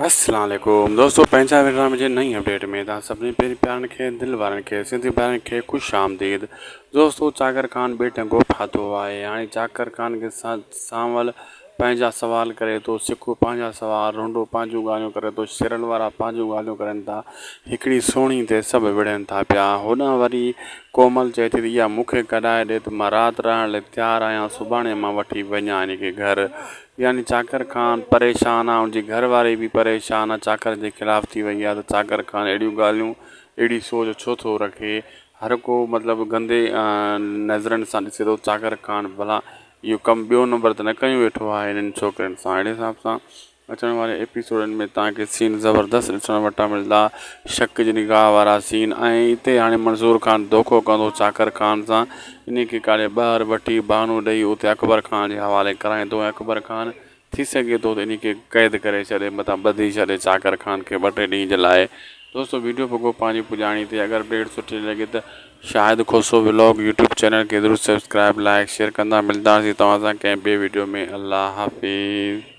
السلام عليڪم دوستو پنهنجا ڊرامي جي نئين اپڊيٽ ۾ توهان سڀني پياري پيارن کي دل وارن کي سنڌي ڀائرن کي خوش آمديد دوستو چاڪر خان ٻي ٽنگو ڦاٿو آهي هاڻي چاڪر خان کي سانول پنهنجا سوال ڪري ٿو سکو پنهنجا سوال رونڊو پنهنجون ڳالهيون ڪري ٿو شيرن وارا پنهنجون ڳالهيون ڪرن ٿا هڪڙي سهڻي تي سڀ وڙهن ٿا پيا هوڏانهن وري ڪومل چئي ٿي ته اها مون کي ڪڍائي ڏي ته مان رات رهڻ لاء تيار آهيان سڀاڻي مان وٺي وڃان هن کي گهر يعني چاڪر خان پريشان آ ان جي گهر واري به پريشان آ چاڪر جي خلاف ٿي وئي آ ته چاڪر خان اهڙيون ڳالهيون اهڙي سوچ ڇو ٿو رکي هر ڪو مطلب گندي نظرن سان ڏسي ٿو چاڪر خان ڀلا اهو ڪم ٻيو نمبر ته نه ڪيون ويٺو آهي هنن ڇوڪرين سان اهڙي حساب سان اچڻ واري ايپيسوڊن ۾ توهان کي سين زبردست ڏسڻ وٽان ملندا شڪ جي نگاهه وارا سين ۽ اتي هاڻي منظور خان دوکو ڪندو چاڪر خان سان انهي کي ڪاڙهي ٻاهر وٺي بهانو ڏئي اتي اڪبر خان جي حوالي ڪرائيندو ۽ اڪبر خان ٿي سگهي ٿو ته انهي کي قيد ڪري ڇڏي متان ٻڌي ڇڏي چاڪر خان کي ٻه ٽي ڏينهن جي لاء دوستو ويڊيو پڳو پنهنجي پڄاڻي تي اگر اپڊيٽ سٺي لڳي ته Shahid Khoso vlog YouTube channel کي ضرور سبسڪرائب لائڪ شيئر ڪندا ملداسين توهان سان ڪنهن ٻي ويڊيو ۾ الله حافظ.